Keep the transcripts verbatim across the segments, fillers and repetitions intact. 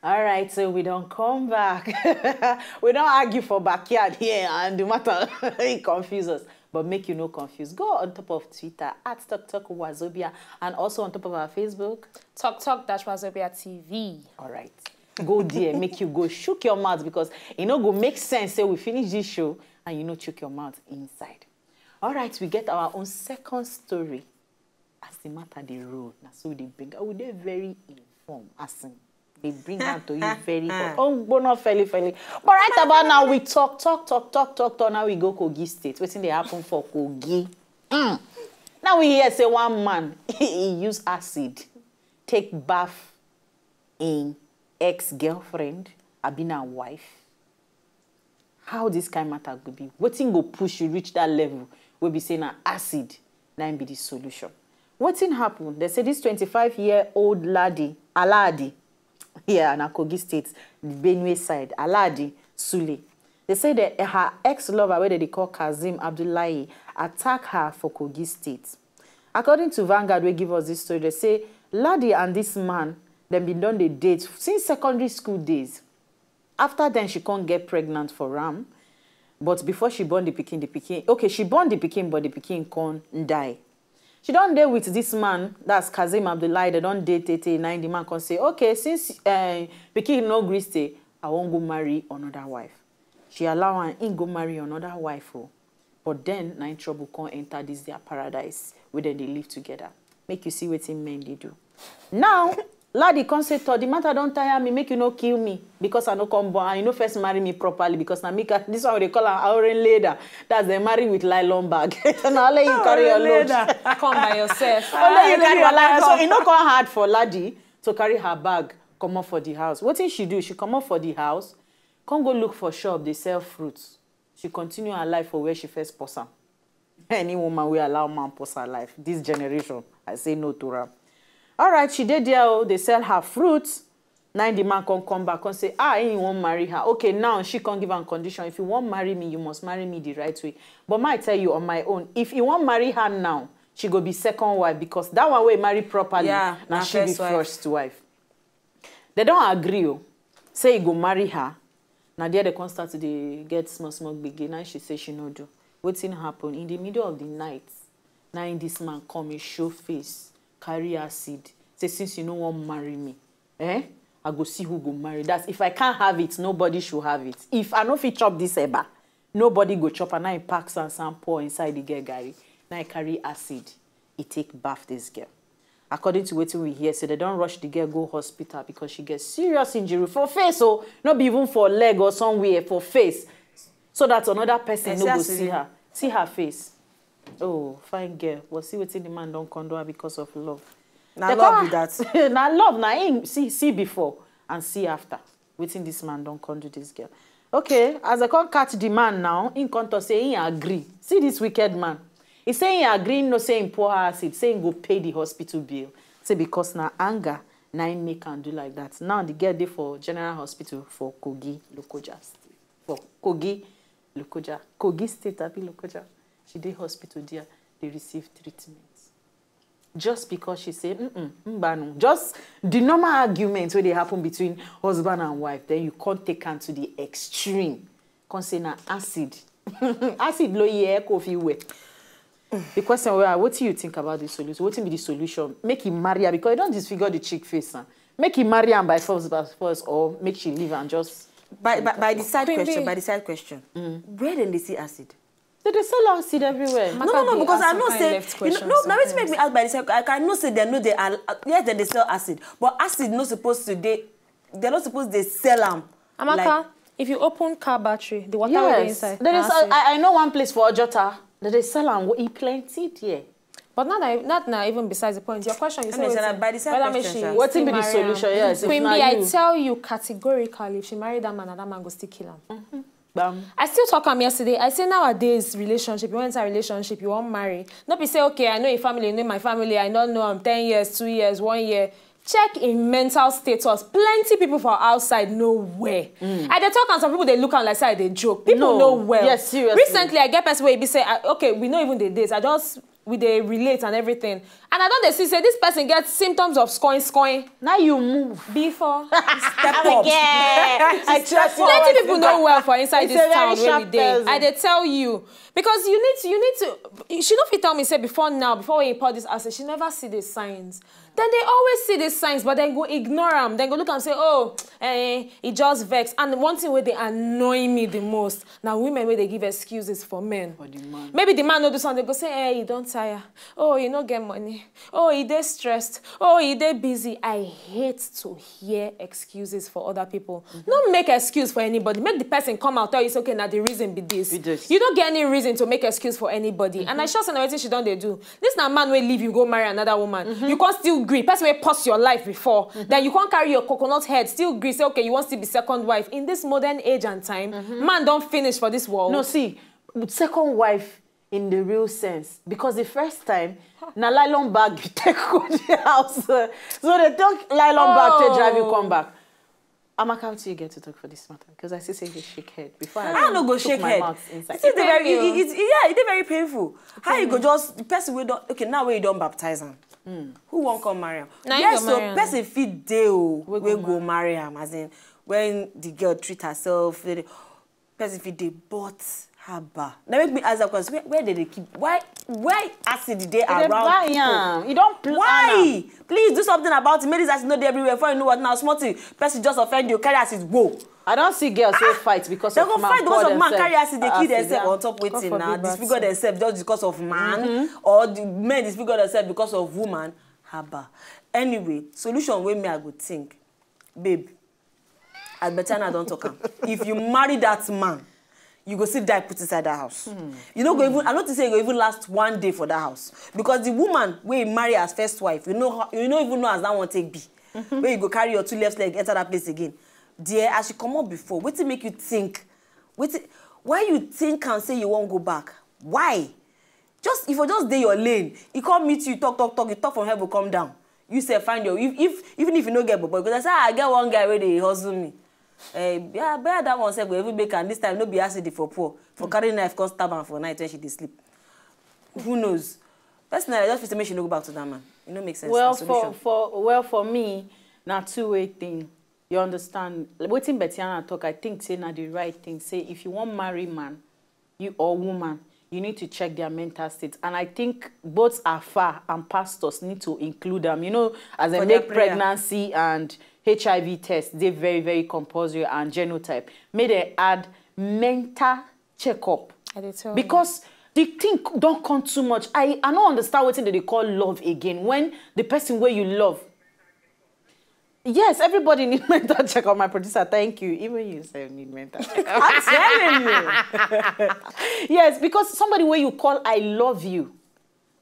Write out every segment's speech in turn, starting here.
All right, so we don't come back. We don't argue for backyard here, and the matter it confuse us. But make you no confuse. Go on top of Twitter at Talk Talk Wazobia, and also on top of our Facebook. Talk Talk dash Wazobia T V. All right. Go there, make you go shook your mouth, because it no go make sense say we finish this show and you no chook your mouth inside. All right, we get our own second story. As the matter dey roll, na so we dey bring. We dey very informed. As in, dey bring am to you very hot. Oh, gbona feli feli. But right about now, we talk, talk, talk, talk, talk, talk. Now we go Kogi State. Wetin dey happen for Kogi? Mm. Now we hear say one man he use acid take baff in ex-girlfriend, abi na wife. How this kind matter go be? Wetin go push you reach that level wey be say na acid na im be the solution? Wetin happen? They say this twenty-five year old lady, Aladi, here na Kogi State, Benue side, Aladi Sule. They say that her ex-lover, wey they dey call Kazeem Abdullahi, attack her for Kogi State. According to Vanguard, wey give us this story, they say Ladi and this man, dem bin don dey date since secondary school days. After then, she come get pregnant for am. But before she born the pikin, the pikin, okay, she born the pikin, but the pikin come die. She don dey with this man, that's Kazeem Abdullahi, they don dey tey tey, na im the man come say, "Okay, since uh, pikin no gree stay, I wan go marry another wife." She allow am, im go marry another wife o. But then, na im trouble come enter this their paradise wey dem dey live together. Make you see wetin men dey do. Now, Ladi come say, "Toh, the matter don tire me, make you no kill me, because I no come born, and you no first marry me properly, because na me ca-, this one wey dey call am auren leda, that's dem marry with nylon bag." So na only you carry your load. Come by yourself. Only you carry your load. So e no come hard for Ladi to carry her bag comot for the house. Wetin she do? She comot for the house, come go look for shop dey sell fruits. She continue her life for where she first pause am. Any woman wey allow man pause her life, this generation, I say no to am. All right, she dey there, oh, dey sell her fruits. Na im the man come come back, come say, ah, he wan marry her. Okay, now she come give am condition. "If you wan marry me, you must marry me the right way. But make I tell you on my own, if he wan marry her now, she go be second wife, because that one wey marry properly, Yeah, na na she be first wife. First wife." They don agree o, say he go marry her. Na there they come start to dey get small small gbege. Now she say she no do. Wetin happen? In the middle of the night, na im this man come, he show face, carry acid, say, "Since you no wan marry me, eh, I go see who go marry. That's if I can't have it, nobody should have it. If I no fit chop this eba, nobody go chop." And na im pack sand sand pour inside the girl garri. Na im carry acid, he take baff this girl. According to wetin we hear, say they don rush the girl go hospital because she get serious injury for face, oh, no be even for leg or somewhere, for face, so that another person Eh, no see go as e see dey. Her, see her face. Oh, fine girl. But see wetin the man don come do her because of love. Na They love come- be that. Na love, na him see, see before and see after. Wetin this man don come do this girl. Okay, as they come catch the man now, him come talk say he agree. See this wicked man. He say he agree, no say him pour her acid, say he go pay the hospital bill. Say because na anger, na him make am do like that. Now the girl dey for General Hospital for Kogi, Lokoja State. For Kogi, Lokoja, Kogi State, abi Lokoja. She dey hospital there, dey receive treatment. Just because she say, mm-mm, mbanu. Just the normal argument wey dey happen between husband and wife, then you come take am to the extreme. Come say na acid. Acid lo ye ko fi we. The question wey I, wetin you think about the solution? Wetin be the solution? Make he marry her, because he don disfigure the chick face, ah. Make he marry am by force, by force, or make she leave and just By, by, by the side Queen question, B. By the side question, where dem dey see acid? They dey sell acid everywhere. No, no, no, because I know say, you know, no, now it's make me ask by the side. I can know say they know they are, yes, dem dey sell acid, but acid no supposed to dey, they no supposed to sell am. Amaka, Like, if you open car battery, the water wey dey Yes, inside. there na is. Acid. I, I know one place for Ojota. They dey sell am. E plenty there. But not that, not now. Even besides the point, your question, you I say know, say wetin? na by the side Whether make question, she sha. Wetin be the marry am. Solution? Yes, if Queen na B, I you. Tell you categorically, if she marry that man, na that man go still kill am. Bam. I still talk am yesterday. I say nowadays relationship, you enter relationship, you wan marry. No be say, okay, I know your family, you know my family, I don't know am ten years, two years, one year. Check in mental status. Plenty people for outside know where. I dey talk and some people dey look am like say I dey joke. People No. Know well. Yes, seriously. Recently, I get person wey be say, I, okay, we no even dey date. I just we dey relate and everything, and I don dey see say this person get symptoms of scoin scoin. Now you move. Before Step up. Yeah, I trust you. Plenty people know well for inside It's this a very town where we sharp dey. person. I dey tell you, because you need to, you need to. She no fit tell me say before now, before when you pour this acid, she never see the signs. Then they always see the signs, but then go ignore am. Then go look and say, oh, eh, he just vex. And one thing where they annoy me the most now, women where they give excuses for men. For the man. Maybe the man no do something, they go say, eh, he don't tire. Oh, he no get money. Oh, he dey stressed. Oh, he dey busy. I hate to hear excuses for other people. No make excuse for anybody. Make the person come out, tell you, it's okay, now the reason be this. Be this. You don't get any reason to make excuse for anybody. And I sure say na wetin she don dey do. This na man wey leave you go marry another woman. You can't still gree. Person wey pause your life before. Then you can't carry your coconut head, still gree. Say, okay, you want to be second wife. In this modern age and time, man don't finish for this world. No, see, second wife in the real sense, because the first time, na nylon bag you take go the house. So they take nylon bag to drive you come back. Amaka, how do you get to talk for this matter? Because I see say you shake head before I, I no go took shake my head. mouth inside. It is very, Pain you. It, it, yeah, it is very painful. How you go just, person wey don, okay, now wey you don baptize am, who wan come marry am? Na you Yes, go so marry am. Person fit dey o, Wey wey go go marry am, as in when the girl treat herself, the person fit dey, but haba. Now make me ask that question. Where, where did they keep? Why, why acid dey They around buy people? Am. You don't plan. Why? Please do something about it. Make this acid no dey everywhere. Before you know what, now small thing, person just offend you, carry acid, whoa. I don't see girls who fight because They of go man. Fight because pour of man, themselves carry acid, they kill acid, themselves yeah. On top waiting God now. forbid that Disfigure thing. Themselves just because of man, or the men disfigure themselves because of woman. Haba. Anyway, solution wey me I go think, babe. As Bettina don talk am, if you marry that man, you go still die put inside that house. You no go even. I no think say you go even last one day for that house, because the woman wey you marry as first wife, you know, you no even know as that one take be. Wey you go carry your two left leg enter that place again. There, as she comot before, wetin make you think? Wetin? Why you think and say you wan go back? Why? Just, if you just dey your lane, e come meet you, talk, talk, talk, you talk from heaven come down. You sef find your, if, if even if you no get bobo, because I say, "Ah, I get one guy wey dey hustle me." Eh, yeah, but that one sef go even make am this time. No be acid for poor, for carry knife come stab am for night when she dey sleep. Who knows? Personally, I just feel say make she no go back to that man. It no make sense. Well, Na solution. For, for, well, for me, na two-way thing. You understand? Wetin Betiana talk, I think say na the right thing. Say if you wan marry man, you or woman, you need to check their mental state. And I think both Afa and pastors need to include them. You know, as they For their make prayer. Pregnancy and H I V test, they very, very compulsory and genotype. May they add mental checkup. I dey tell you. Because the thing don't come too much. I, I don't understand what they call love again. When the person where you love. Yes, everybody need mental checkup. My producer, thank you. Even you say need mental checkup. I'm telling you. Yes, because somebody where you call "I love you,"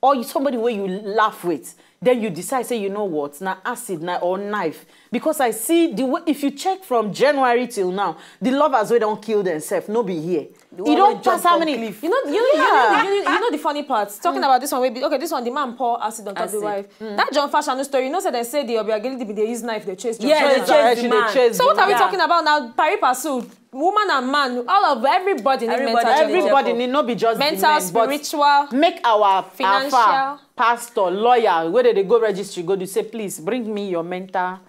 or you, somebody where you laugh with, then you decide say, you know what, na acid na or knife. Because I see the way, if you check from January till now, the lovers wey don't kill themselves, no be here. The You one don't wey jump pass how from many? Cliff. You know, you know, you know, you know, you know the funny part. Talking about this one, wey be, okay, this one, the man pour acid on top the Acid. Wife. That John Fashion story, you know, say they say the Obiageli be they use knife, they chase John Yeah, Fashion. they chase She the dey man. chase So what are we Yeah. Talking about now? Pari passu, woman and man, all of everybody need Everybody mental need checkup. Everybody need, not be just Mental, the men, but spiritual, make our financial. Afa, pastor, lawyer, where they go registry, go do say, please bring me your mental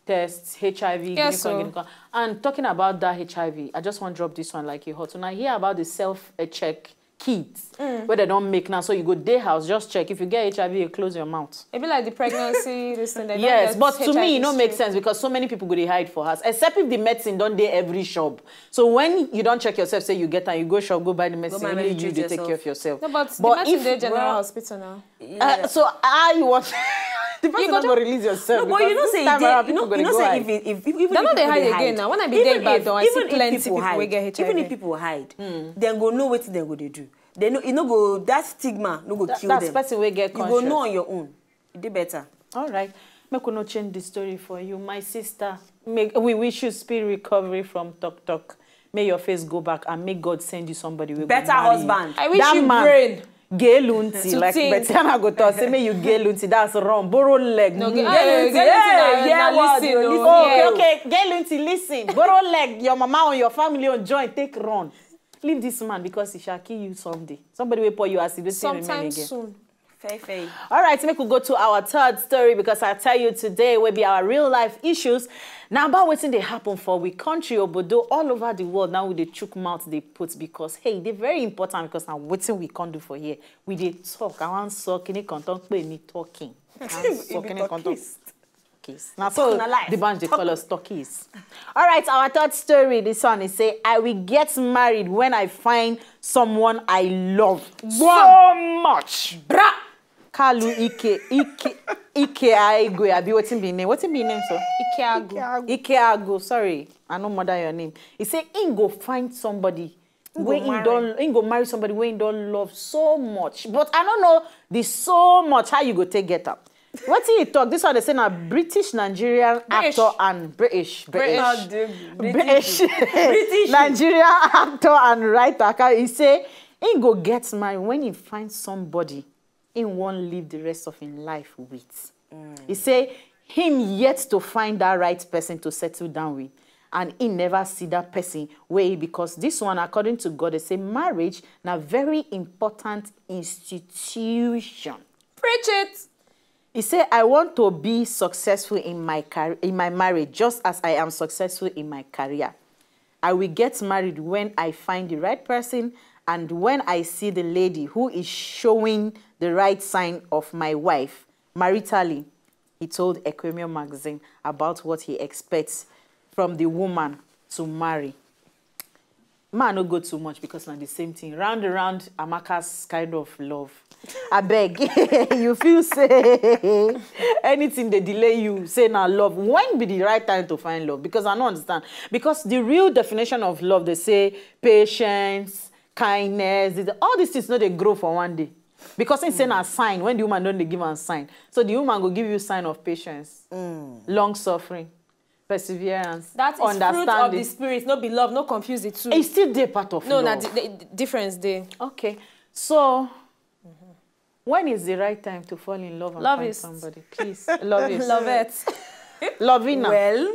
test, H I V. Yes, Give me sir. Come. And talking about that H I V, I just want to drop this one like you hot. When I hear about the self uh, check kits where they don't make now, so you go day house, just check. If you get H I V, you close your mouth. It be like the pregnancy, this thing. They don't Yes, get but to me, H I V it no make straight. Sense because so many people go dey hide for house, except if the medicine don't dey every shop. So when you don't check yourself, say you get and you go shop, go buy the medicine, buy only medicine, you dey treat take care of yourself. Yourself. No, but, But the medicine if dey general well, hospital now. Uh, so I was the person go not do- go release yourself. No, but you know Because say this e dey, time around you know, people you go know dey say hide. If, it- if, if, even They if no dey people hide dey again hide, now. When I be even there, but if- don, I even see if plenty people people hide, wey get H I V. Even if people hide, then go know wetin dem go dey do. They know, you know, go that stigma no go That, kill that them. Person will get You conscious. Go know on your own. E dey better. All right. Make we no change the story for you, my sister. Make, we wish you speed recovery from talk talk. May your face go back and may God send you somebody will Better husband. I wish That you man, brain. Gay lunti, To like think. Betty Anna go talk. Say may you gay lunti. That's wrong. Borrow leg. No, Mm. gay, Gay gay, lunti, gay, hey, na, yeah, na what listen, you oh, listen. Oh, okay, yeah. Okay. Gay lunti, listen. Borrow leg. Your mama on your family on joint. Take run. Leave this man because he shall kill you someday. Somebody will pour you acid. Don't say remain Sometime again. Soon. Fair, fair. All right, make we go to our third story, because I tell you today will be our real life issues. Now about wetin dey happen for we country, obodo, all over the world. Now we dey chook mouth, dey put, because hey, e dey very important, because na wetin we come do for here. We dey talk. I wan sọ kini kan tó ń pè ní talking. I wan sọ kini kan tó. Case. Now so the bunch dey call us talkies. All right, our third story. This one is say, I will get married when I find someone I love so much. Bra. Kalu Ike Ike Ike Aigwe, abi wetin be him name? Wetin be him name so? Ikeagu. Ikeagu, sorry, I no mother your name. He say he go find somebody wey he don he go marry somebody wey he don love so much, but I no know the so much how you go take get am. Wetin he talk? This one dey say na British Nigerian actor and British British British Nigerian actor and writer. He say he go get married when he find somebody he wan live the rest of him life with. He say him yet to find that right person to settle down with, and he never see that person wey, because this one, according to God, they say marriage na very important institution. Preach it. He say, I want to be successful in my career, in my marriage, just as I am successful in my career. I will get married when I find the right person and when I see the lady who is showing the right sign of my wife maritally. He told Equemio magazine about what he expects from the woman to marry. Man no go too much, because na the same thing. Round and round, Amaka's kind of love. Abeg, you feel say anything dey delay you, say na love. When be the right time to find love? Because I no understand. Because the real definition of love, they say patience, kindness, this- all these things no dey grow for one day. Because he say na sign, when the woman don dey give am sign. So the woman go give you sign of patience, long suffering, perseverance, That is fruit of the understanding. Spirit, no be love, no confuse the two. E still dey part of No, na love. the, the difference dey. Okay, so when is the right time to fall in love and Love find is- somebody? Please, love is Love it. Loving. Well,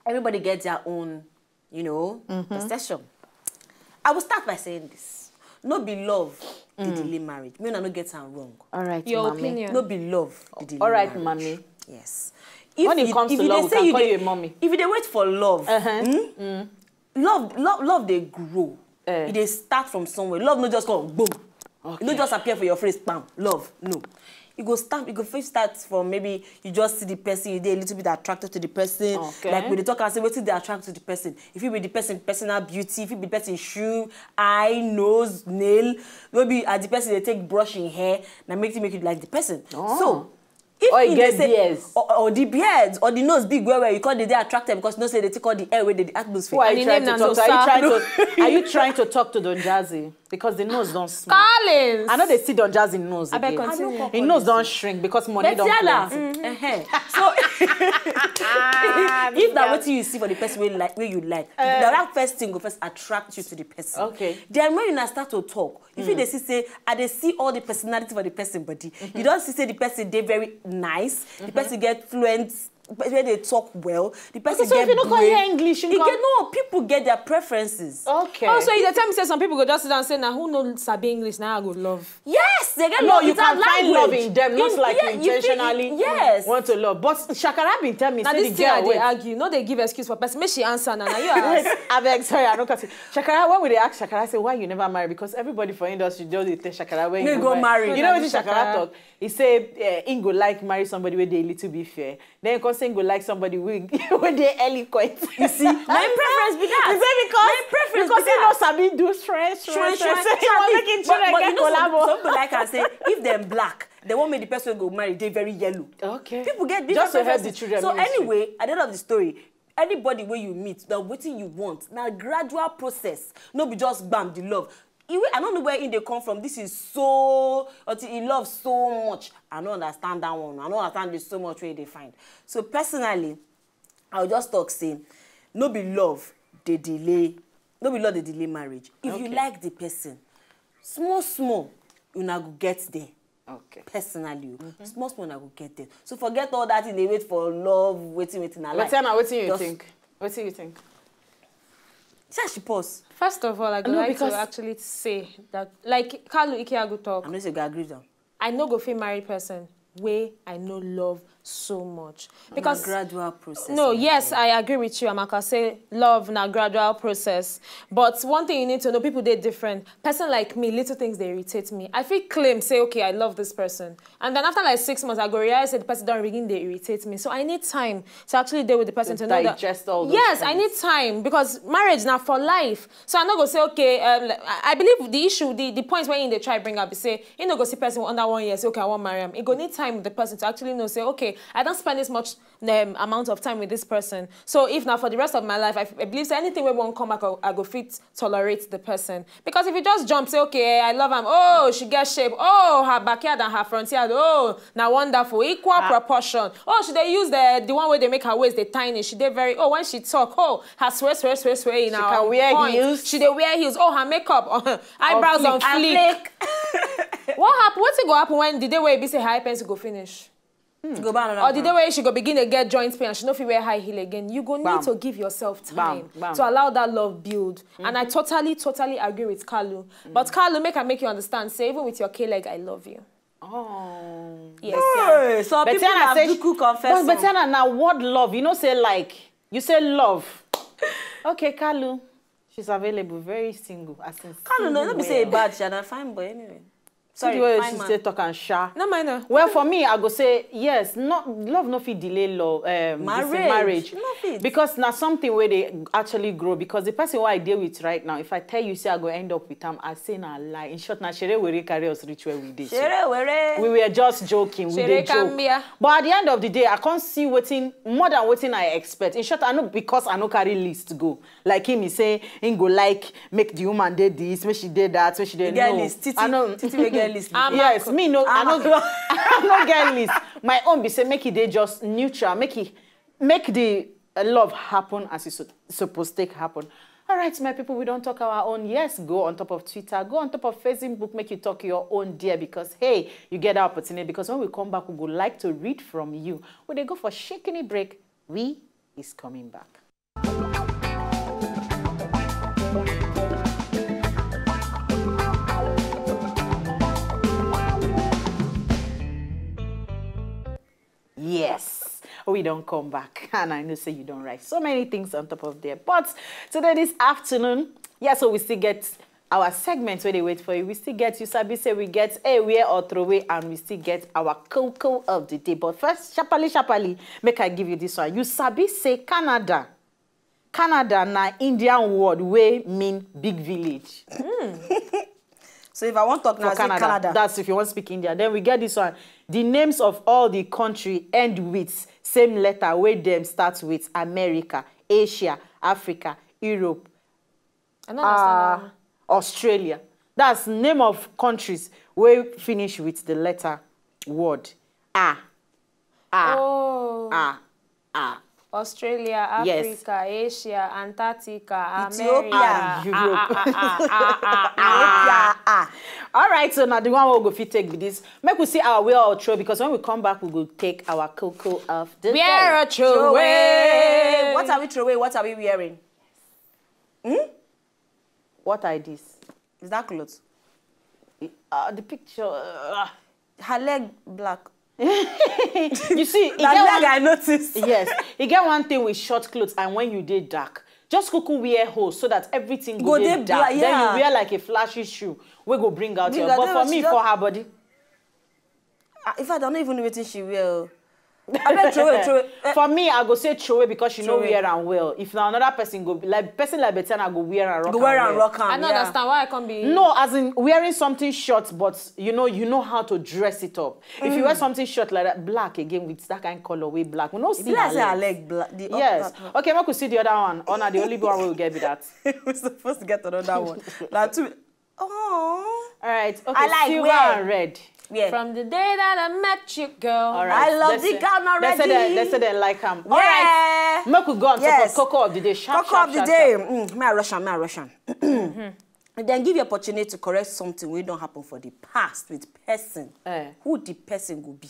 everybody gets their own, you know, perception. I will start by saying this. No be love dey delay marriage. Me una no get am wrong. All right, Your mommy. opinion. No be love dey delay All right, marriage. Mommy. Yes. When it comes to love, we can call you a mommy. If you dey wait for love, hmm? love, love, love dey grow. Eh. E dey start from somewhere. Love no just come boom. E no Okay. just appear for your face, bam. Love, no. E go start. E go first start from maybe you just see the person, you dey a little bit attracted to the person. Okay. Like we dey talk and say wetin dey attract to the person. If you be the person personal beauty, if you be the person shoe, eye, nose, nail, maybe as the person dey take brush him hair, na make make you like the person. Oh. So if Or e he get dey say- beards. or, or the beard or the nose big well well, you come dey dey attracted because you know say they take all the air wey dey the atmosphere. Who are And you him trying name to na talk to? Are you trying Nosa. to are you trying to talk to Don Jazzy? Because the nose don small. Collins. I know they see Don Jazzy nose Abeg, again. Continue. Him nose don shrink because money don Betiala. plenty. Mm-hmm. So if na wetin you see for the person wey like wey you like, na that first thing go first attract you to the person. Okay. Then when una start to talk, if you dey see say I dey see all the personality for the person body, you don see say the person dey very nice, the person get fluent, wey dey talk well, the person So if get you no come brain. hear English, you E come- get no people get their preferences. Okay. Also, you dey tell me say some people go just sit down and say, "Na who no sabi English, na I go love." Yes, they get No, love you without can find language. love in them, not In- like yeah, you feel- intentionally yes. want to love. But Shakara been tell me, Na say this the thing I girl dey wait. Argue. No, they give excuse for person. Make she answer na. Na you ask. Abeg, sorry, I don't catch it. Shakara, when we dey ask Shakara, say why you never marry? Because everybody for industry just dey tell Shakara when Make you go go marry. You know what Shakara. Shakara talk? He say uh, he go like marry somebody wey dey a little bit fair. Then he come say he go like somebody wey wey dey eloquent. You see, My preference be that. He say because My preference because be he that. no sabi do stretch stretch Shrine, stretch. shrine, Say he wan shrine. make him But, children but get you know, some, collabo. some people like I say if them black, they want make the person go marry they very yellow. Okay. People get Just different to help the preferences. children So ministry. Anyway, at the end of the story, anybody where you meet, now wetin you want, now gradual process, no be just bam the love. Iwe, I don't know where in they come from. This is so until he loves so much. I don't understand that one. I don't understand this so much where they find. So personally, I'll just talk say, no be love they delay, no be love they delay marriage. If you Okay. Like the person, small small, you na go get there. Okay. Personally, oh, small small na go get there. So forget all that thing they wait for love, waiting, waiting. I like. Tatiana, wetin you Just- think? Wetin you think? See as she pause. First of all, I go No, like because to actually say that, like Kalu Ikiagu I talk, know say you go agree with am. I no go fit marry person wey I no love so much. Na Because gradual process. no, my yes, dear. I agree with you, Amaka. Say love na gradual process. But one thing you need to know, people dey different. Person like me, little things dey irritate me. I fit claim say, okay, I love this person, and then after like six months, I go realize that the person don begin dey irritate me. So I need time to actually deal with the person to, know that. Digest all those Yes, I things. Need time because marriage na for life. So I no go say, okay, um, I I believe the issue, the, the point where in the try bring up is say, you no go see person under one year, say, okay, I want marry him. You go need time with the person to actually know, say, okay, I don't spend this much um, amount of time with this person. So if now for the rest of my life, I, I believe say anything we won't come back, I, I go fit tolerate the person. Because if you just jump, say, okay, I love him. Oh, she get shape. Oh, her backyard and her front yard. Oh, now wonderful. Equal proportion. Oh, she they use the the one way they make her waist, they tiny. She they very, oh, when she talk, oh, her swear, swear, swear, swear. She can wear heels. She they wear heels. Oh, her makeup, eyebrows on fleek. What happen? What's it go happen when the day where you be say high pencil go finish? Go buy another Or the day one. Where she go begin to get joint pain and she no fit wear high heel again. You go need Bam. To give yourself Bam, time bam. To allow that love build. And I totally, totally agree with Kalu. But Kalu, make I make you understand. Say even with your K leg, I love you. Oh. Yes. Yeah. Hey, some people Betiana have say, do cook confession. But Betiana, now what love? You know, say like, you say love. Okay, Kalu, she's available, very single. As in Kalu, no, single let me say well. Bad, she na fine boy anyway. See Sorry, the way fine she man. Say talk and sha. No mind her. Well, for me, I go say yes. Not love, no fit delay love, um, this thing, Marriage. marriage. No fit. Because now something where they actually grow. Because the person who I deal with right now, if I tell you say I go end up with him, I say na lie. In short, na shere were carry us reach where we did. Shere were. We were just joking. We Shere did joke. Kambia. But at the end of the day, I can't see waiting more than waiting I expect. In short, I know because I no carry list go. Like him, he say, he go like make the woman did this, make she did that, make she did Get no. list. Titi, I know. Titi will get list. I'm Yes, me no, I no, I no get list. My own be say make it dey just neutral, make it make the uh, love happen as it's so- supposed to happen. All right, my people, we don't talk our own. Yes, go on top of Twitter, go on top of Facebook, make you talk your own dear because hey, you get that opportunity because when we come back, we would like to read from you. We they go for shaking break. We is coming back. Yes, we don't come back. And I know say you don't write so many things on top of there. But today, this afternoon, yeah, so we still get our segment where they wait for you. We still get you sabi say we get a wear or throw away and we still get our cocoa of the day. But first, sharply, sharply, make I give you this one. You sabi say Canada. Canada na Indian word wey mean big village. So if I want talk now, For say Canada. Canada. That's if you want to speak India. Then we get this one. The names of all the country end with same letter wey dem start with America, Asia, Africa, Europe, I don't understand. uh, Australia. That's name of countries wey finish with the letter word. Ah. Ah. Oh. Ah. Ah. Australia, Yes. Africa, Asia, Antarctica, America, Ethiopia. Europe. Ah, ah, ah, ah, ah, ah, ah. Ethiopia. Ah. All right, so now the one we go fit take with this. Make we see our way or throw because when we come back, we go take our cocoa of the Wear day. a throw away. What are we throw away? What are we wearing? What are this? Is that clothes? Uh, the picture. Uh, Her leg black. you see, e That get leg one- I noticed. Yes, e get one thing with short clothes and when you dey dark, just kuku wear hose so that everything go, Go dey dey dark. bla- Then yeah. You wear like a flashy shoe wey go bring out Bring your. out But then for she me, just- for her body, Ah, in fact, I don't even know wetin she wear. Oh. I bet throw away, throw away. Eh, for me, I go say throw away because she no Throw away. Wear am well. If na another person go like person like Betiana go wear and rock. Go wear am and well. rock am. I don't Yeah. Understand why I can't be. No, as in wearing something short, but you know, you know how to dress it up. If you wear something short like that, black again with that kind of color, way black. We no see Be like her say her legs. Leg black. The up- Yes. that- Okay, make we see the other one. Ona, the only one we will get be that. We're supposed to get another one. Now two. Oh. All right. Okay. I like Silver where? And red. Yeah. From the day that I met you, girl. All right. I love They the say- Ghana They say they, they say they like am. All right. Yeah. Make we go on top Yes. of cocoa of the day. Sharp, Cocoa sharp, of the sharp, day. sharp. Mm, may I rush am, may I rush am. Then give you opportunity to correct something we don't happen for the past with person. Eh. Who the person will be?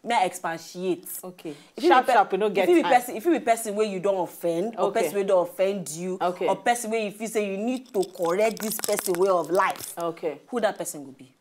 May I expatiate? Okay. If you Sharp, be pe- sharp, we no if get you be time. person, if you be person where you don't offend, or Okay. person where don't offend you, Okay. or person where you feel say you need to correct this person way of life, Okay. who that person will be?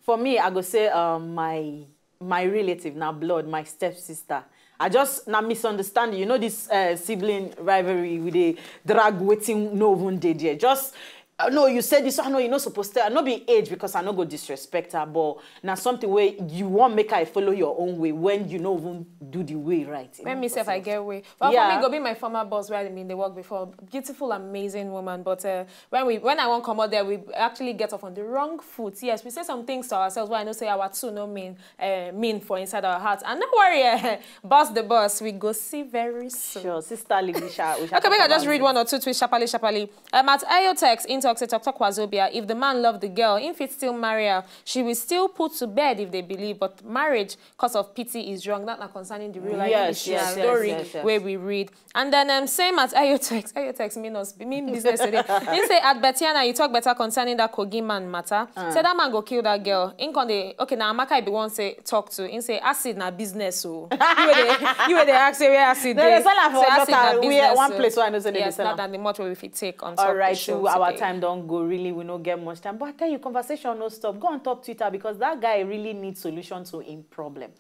For me, I go say um, my my relative, now blood, my stepsister. I just now misunderstanding. You know this uh, sibling rivalry with the drag waiting no one day there. Just uh, no, you said this. I know you're not supposed to. I no be age because I no go disrespect her, but now something where you want make I follow your own way when you no even do the way right. When me sef I get way. But Yeah. for me, go be my former boss where I mean they work before. Beautiful, amazing woman. But uh, when we when I won't come out there, we actually get off on the wrong foot. Yes, we say some things to ourselves where I know say our two no mean uh, mean for inside our hearts. And no worry, uh, boss the boss, we go see very soon. Sure, sister Ligisha. Okay, make I just read one or two tweets sharply, sharply. Um, at Ayotex, in talk say talk talk Wazobia. If the man love the girl, if it still marry her, she will still put to bed if they believe. But marriage, cause of pity, is wrong. That not concerning the real life Yes, issue yes, yes, story yes, yes. Where we read. And then um, same at Ayotex. Ayotex mean us mean business today. He say at Betiana, you talk better concerning that Kogi man matter. Say that man go kill that girl. In con dey okay now Amaka be one say talk to. He say acid na business so. You were the you were the ask say where acid No, dey. they sell am for Say acid na Ojota, where business one so. place where I know say they dey Yes, sell not am. than the much where we fit take on top All the right, show so our today. Time don't go really. We no get much time, but I tell you, conversation no stop. Go on top Twitter because that guy really needs solution to him problem.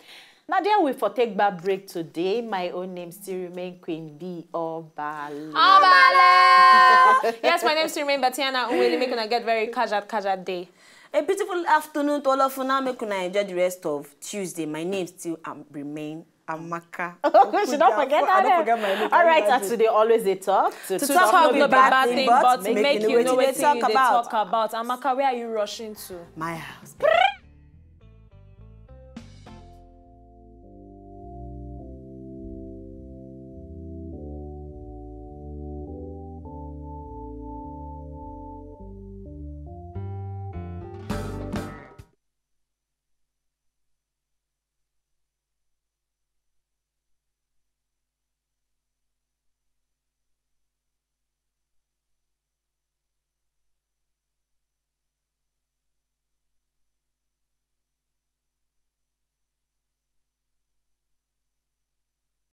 Now there we for take back break today. My own name still remain Queen B Obala. Obala! Yes, my name still remain Batiana Uweli. Make una get very casual, casual day. A beautiful afternoon to all of you. Now make una enjoy the rest of Tuesday. My name still um, remain Amaka. She don't forget I that. don't forget my name. All right, as today always they talk. To, To talk no be bad thing, but make you know wetin they talk about. Amaka, where are you rushing to? My house.